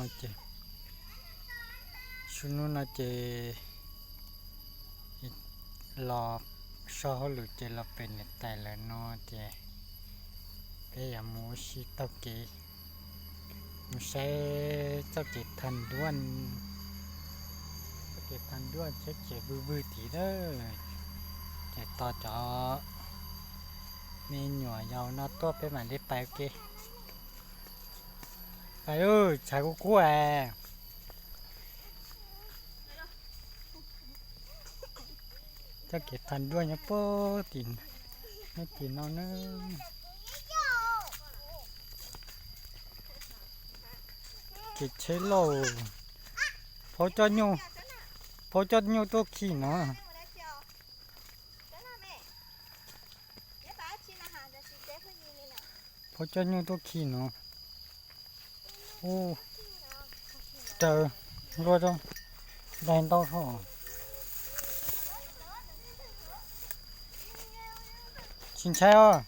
Ces, su hnub no ces los so hauj lwm ces los pem niam tais lawm no ces peb yuav mus ua si taug kev, mus saib txoj kev thav nruaj, txoj kev thav nruaj tsheb khiav vwj vwj tid lawm. Ces tos cov me nyuam yaus no tuaj peb mam li pais ua ke. Pais, tshav kub kub es. Txoj kev thav nruaj nyob puag tim, nyob tim no na. Kev tsheb lauj, phauj coj nyuj, phauj coj nyuj tuaj khi no. Phauj coj nyuj tuaj khi no. Ub, raws luaj rau, daig ntau dhau. Tsis ntshai os.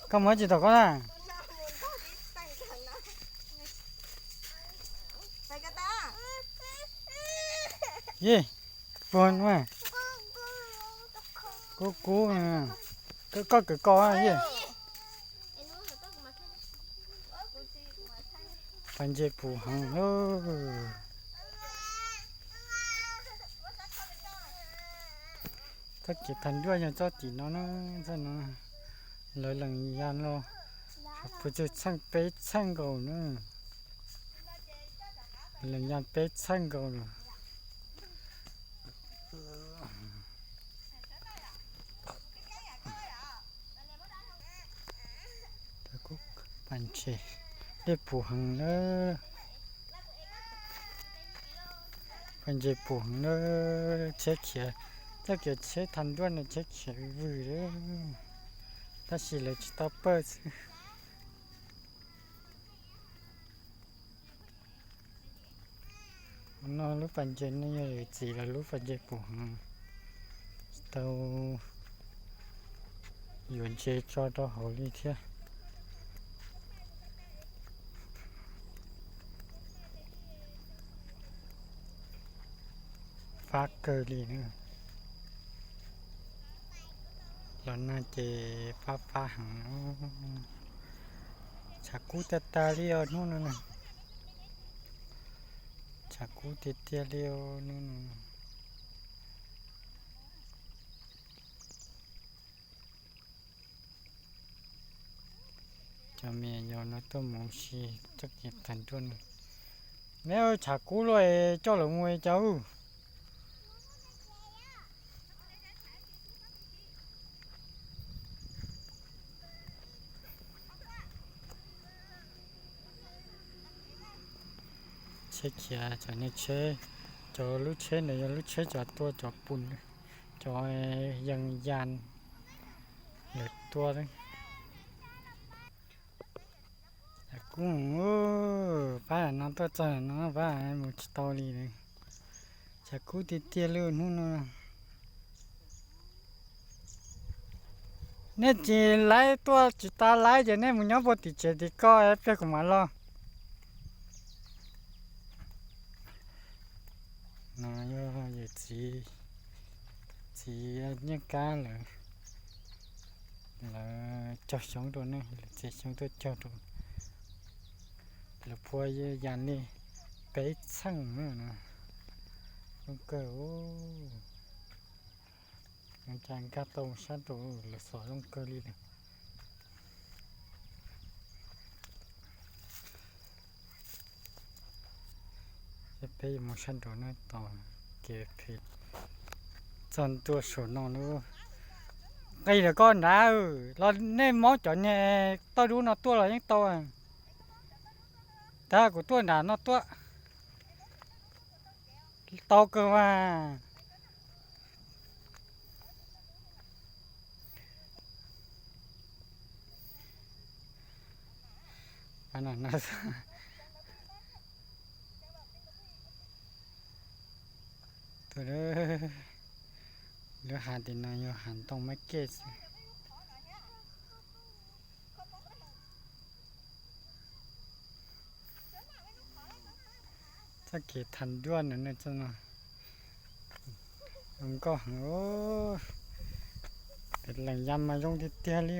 Koj mus tsis tom koj na. Yi, puag no, kub kub, koj kwv koj yi. Pas ntses pum heev lawm. Txoj kev thav nruaj yog txoj tim no na, txoj no lawv lees yas los puas tsawg txheej peb txheej nkaus na. Lees yas peb txheej nkaus lawm. Pas ntses dej pum heev lawm. Pas ntses pum heev lawm, tsheb khiav, txoj kev tsheb thav nruaj no tsheb khiav vwj lawm, tab sis lawv tsis tau pawj xwb. No lub pas ntses no yog yawm txiv lawv lub pas ntses pum heev, tsis tau yuav ntses tso rau hauv li thiab. Fab kawg li. Los nag ces fab fab heev. Tshav kub tag tag li os hnub no na. Tshav kub tiag tiag li os hnub no. Cov me nyuam yaus no tuaj mus si txoj kev thav nruaj no. Neb tshav kub luaj es coj lawv mus cas. Tsheb khiav, cov niag tsheb, cov lub tsheb ntawd yog lub tsheb cov tua cov pum, cov yees yas lawv tua. Tshav kub, pab no tuaj txog no pab mus tsis tau li lawm. Tshav kub tiag tiag li hnub no. Nej tsis laib tuaj tsis tas laib ces nej mus nyob puag tim tsev tim ko pliag kuv mam los. No yog yawm txiv, txiv Nyiaj Kab lawv, lawv cog xyoob rau ne, lawv txiav xyoob tuaj cog rau. Lawv phua yas li peb txheej no. Zoo kawg, cas nkag tau sab nraud lawv xov zoo kawg li lawm. Peb yuav mus sab nraud no tos kev phem txog ntua saum no lub. Nqis lawm koj nrad, los nej mob cov niag toj dub no tuaj los yeej tau. Tab kuv tuaj nram no tuaj. Tau kawg mas. Tuaj, lub hav tim no yog hav ntoo mab kej xwb. Txoj kev thav duaj no, zoo nkauj heev. Pem lees ya mas zoo tiag tiag li.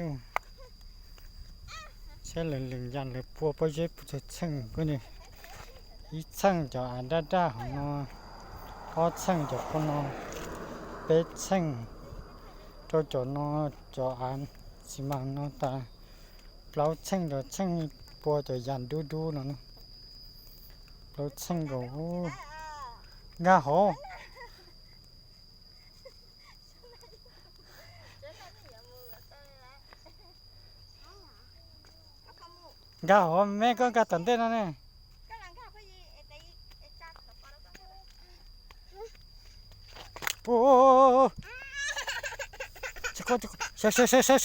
Saib lawv lees ya lawv pua pob zeb pua txog txheej, ib txheej cov av daj daj hauv no, ob txheej cov pua no, peb txheej rau cov no, cov av xi mas no tas, plaub txheej cov txheej pua cov yas dub dub no, plaub txheej nkaus. Nkag hauv, nkag hauv me, koj nkag tom ntej no ne. Tsis quaj, tsis quaj, sawv, sawv, sawv,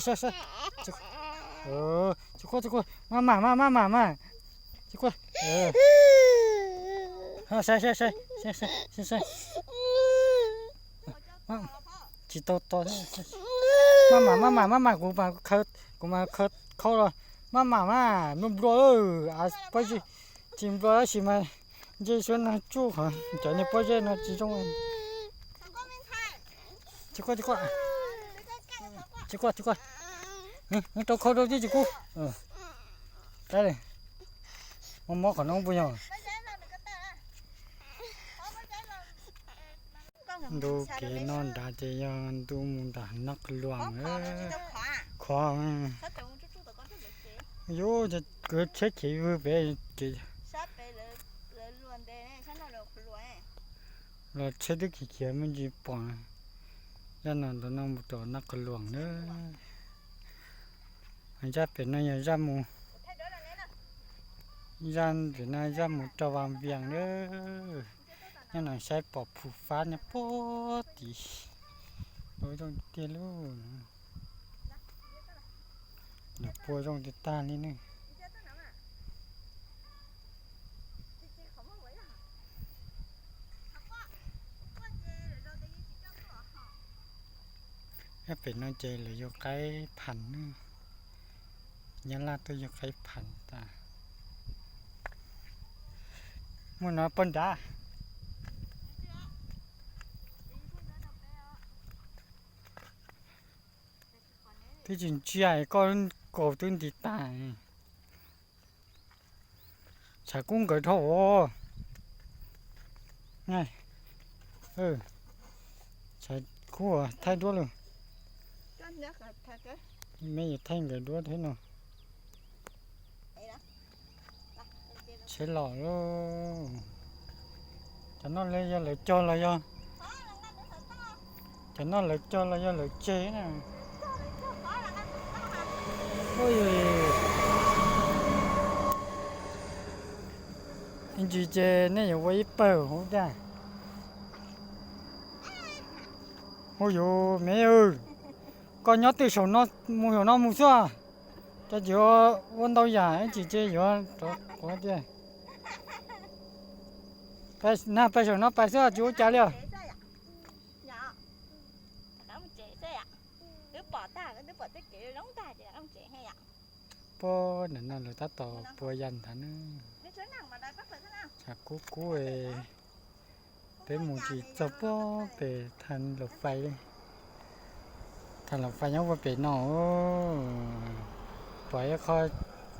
sawv, sawv. Tsis quaj, tsis quaj, maj mam mas, maj mam mas. Tsis quaj. Saib, saib, saib, saib, saib. Tsis tau tos. Maj mam, maj mam, maj mam, kuv mas, kuv mas khaws khau los. Maj mam mas, nplua nplua, pob zeb, tsis nplua tab sis mas ntsej suab nag tsuj qhov cov niag pob zeb no tsis zoo. Tsis quaj, tsis quaj, tsis quaj, tsis quaj. Rau khau rau tib tsis kub. Mob mob qhov no puas yog? Ntu kev no nrad ces yog ntu mus nram Naj Qhwv Luam. Khov, yuav kws tsheb khiav vwg pem kev, los tsheb twb khiav khiav me ntsis pom. Zaj no ntawm no mus rau Naj Qhwv Luam na. Zaj pem no yog zaj mus, zaj pem no zaj mus rau Vas Vias na. Nyob no saib pom Phum Fab nyob puag tim, zoo tiag lauj. Lawv pua zoo tiag tag li ne. Pem no ces lawv yug qaib Phas na. Nyab Laj tuaj yug qaib Phas tas. Muaj no puag nrad. Twb tsis ntsia koj kaus twb nti tas. Tshav kub nkawd dhau os. Tshav kub thaij duab lawm. Me yuav thaij nkawd duab thiab no. Tsheb los lauj. Cov no yog lawv cog los yog, cov no lawv cog los yog lawv tseg na? Ib ntsis ces nej yuav ua ib pawg huv tiag. Hu yuv me, koj nyob twg saum no mus saum no mus xwb. Cov yuav ua ntau yam ib ntsis ces yuav rov quav tiag. Nag pais saum no pais xwb tsis ua cas li os. Puag nram no lawv tab tom pua yas nthav na. Tshav kub kub, peb mus tsis txog puag pem thaj laus fais li. Thaj laus fais nyob puag pem no. Pom ib qho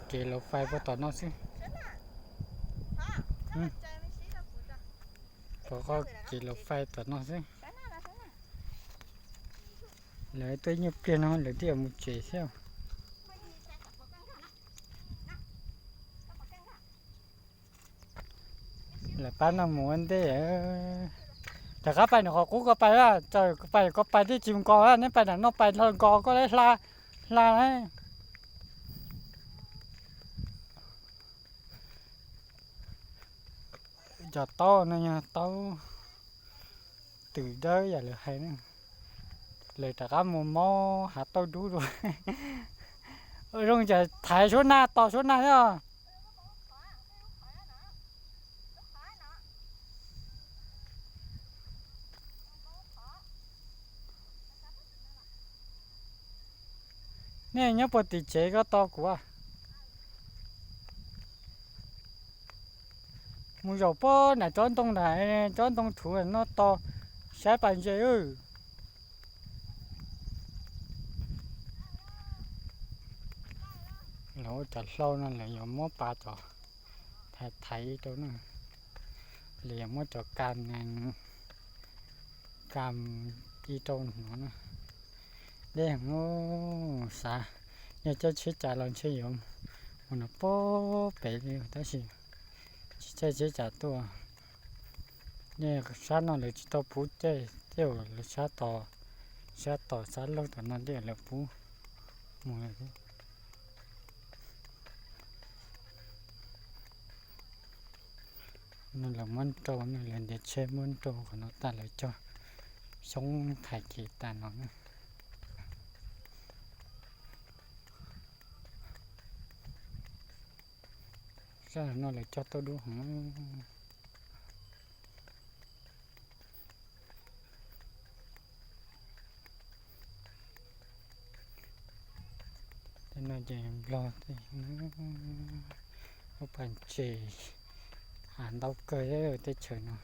kev laus fais puag tom no xwb. Pom qhov kev laus fais tom no xwb. Lawv tuaj ib nyuag pliag no lawv twb yuav mus tsev thiab. Lawv pab no mus ua ntej. Rov qab pais nram qhov qub ko pais, txawm pais ko pais twb tsis nkos, neb pais nram no pais los nkos koj hla, hla na. Cov taub no yog taub twm dawb yam lawv hais na. Lawv rov qab mus mob hav tauj dub dua. Zoo cas thaiv suab nag tos suab nag thiab. Nej nyob puag tim tsev ko tos kuv. Mus zaum puag nram tsob ntoo na, tsob ntoo thuv no tos saib pas ntses. Lawv ua cov hlau no lawv yuav muab pas cov thaiv thaiv rau na, lawv yuav muab cov kas, kas ib rau no na. Deb heev, xav yog caij tsheb cas los ntshe yuav mus no puag pem li tab sis tsis caij tsheb cas tuaj. Sab no lawv tsis tau pub caij, tej zaum lawv sab tom, sab tom sab laug tom no tej zaum lawv pub mus lawm. No lawv muab rau, lawv ntiav tsheb muab rau qhov no tas lawv cog xyoob thaiv kev tas no na. Sab no lawv cog tauj dub heev. Tej no ces Nplog tej, lub pas ntses ntau kawg teb chaws no.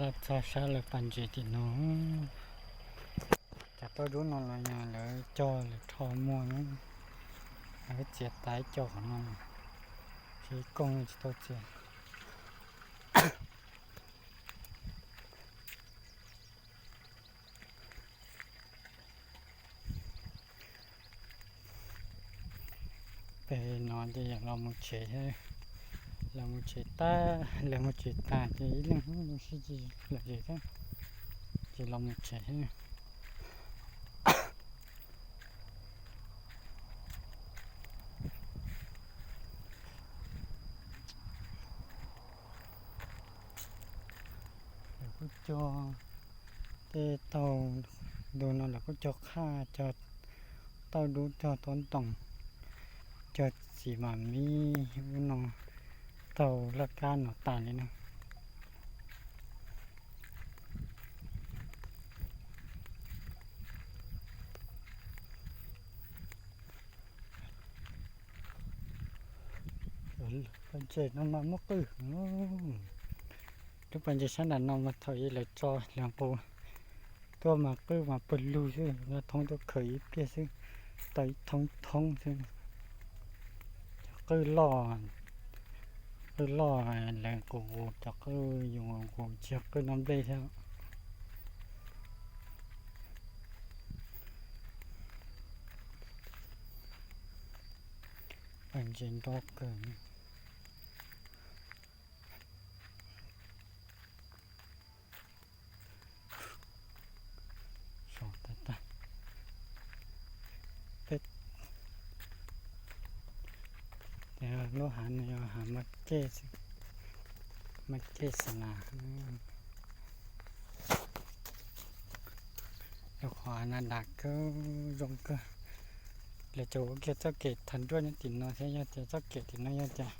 Los txog sab lawv pas ntses tim no. Cov tauj dub no los yog lawv cog lawv rho muag na, lawv txiav tas cog qhov no, tsis kooj tsis tau txiav. Pem no ces yog los mus tsev, los mus tsev tag, los mus tsev tag ces ib leeg sib tsis los tsev thiab, ces los mus tsev thiab. Lawv kuj cog tej tauj, ntu no lawv kuj cog qhaj, cog tauj dub, cog tob ntoos, cog txiv mam mib ub no, taug laj kab no tas li no. Pas ntses no mas muaj qwj heev. Lub pas ntses sab nram no mas thaum ub lawv tso lawv nqus tuaj mas qwj mas pawg lug xwb, thoob tuaj khaws ib pliag xwb, tau ib thoob thoob xwb. Cov qwj loj, qwj loj lawv nqus, cov qwj yus nqus tsis yog qwj noj nplej thiab. Pas ntses nrov kawg. Saum tag tag. Peb, lub hav no yog hav Market, Market Sala. Yog qhov hav na dav kawg, zoo kawg. Lawv cov ua kiag txoj kev thav nruaj nyob tim no thiab, yog tias txoj kev tim no yog tias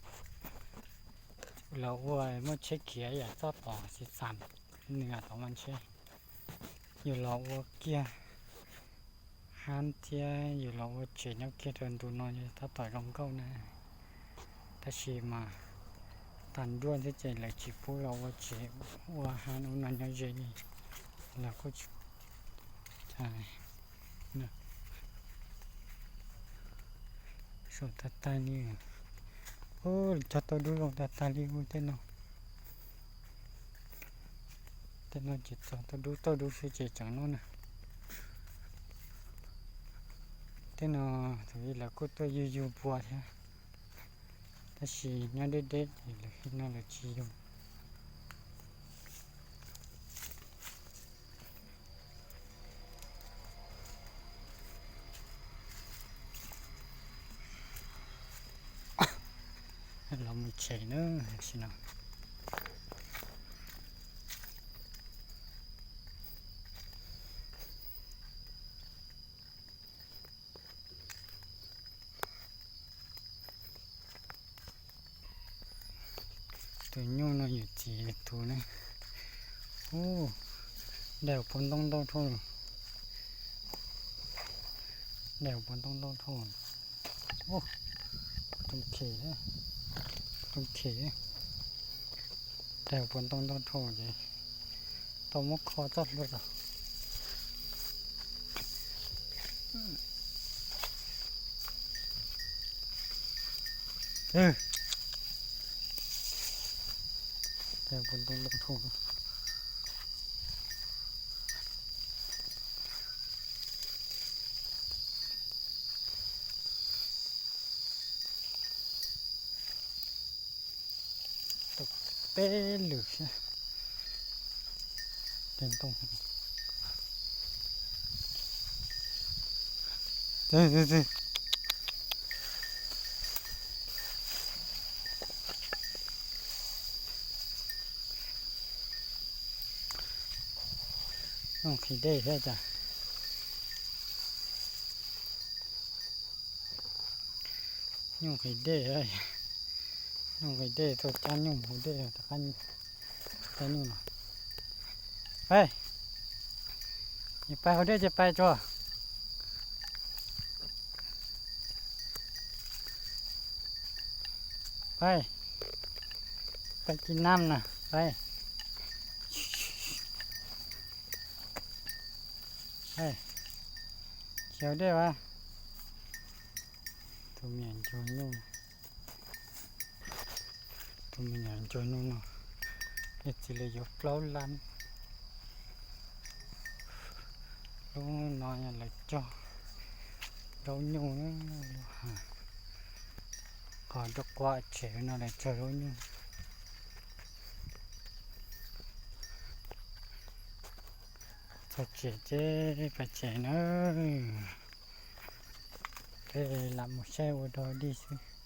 los ua muaj tsheb khiav yam txoj tod xis xam, nws yam tod mas ntshe yus los ua kiag hab thiab yus los ua tsev nyob kiag rau ntu no tab tom zoo nkauj na. Tab sis mas thav nruaj thiab ces lawv tsis pub los ua tsev ua hab ub no nyob ze li. Los kuj tsis, saum tag tag li. Ub, cog tauj dub zoo tag tag li ub tej no. Tej no ces txog tauj dub, tauj dub xwb ces tseem no na. Tej no thaum ub lawv kuj tuaj yug yug npua thiab, tab sis nyob deb deb ces lawv no lawv tsis yug. Los mus tsev na, tam sim no. Tus nyuj no yus txiv tus ne. Ub, daig puav ntoo ntau dhau. Daig puav ntoo ntau dhau. Ub, rooj khem, rooj khem. Daig puav ntoo ntau dhau ces tau muab kho txoj hlua tod. Daig puav ntoo ntau dhau. Tau peb lwm thiab. Tes ntoo. Nyuj nqhis dej thiab cas. Nyuj nqhis dej, nyuj nqhis dej tau cab nyuj mus haus dej rov qab, cab nyuj no. Pais, pais haus dej ces pais tsuas. Pais, pais ci nam na, pais. Tsis haus dej as. Tus me nyuam ncauj nyuj, tus me nyuam ncauj nyuj no, yog txiv lawv yuav plaub lab. Lub no yog lawv cog zaub nyuj, lub ha qhov rau qua tsev no lawv cog zaub nyuj. Txog tsev ces pais tsev nawb. Peb lam mus saib ua dog dig xwb.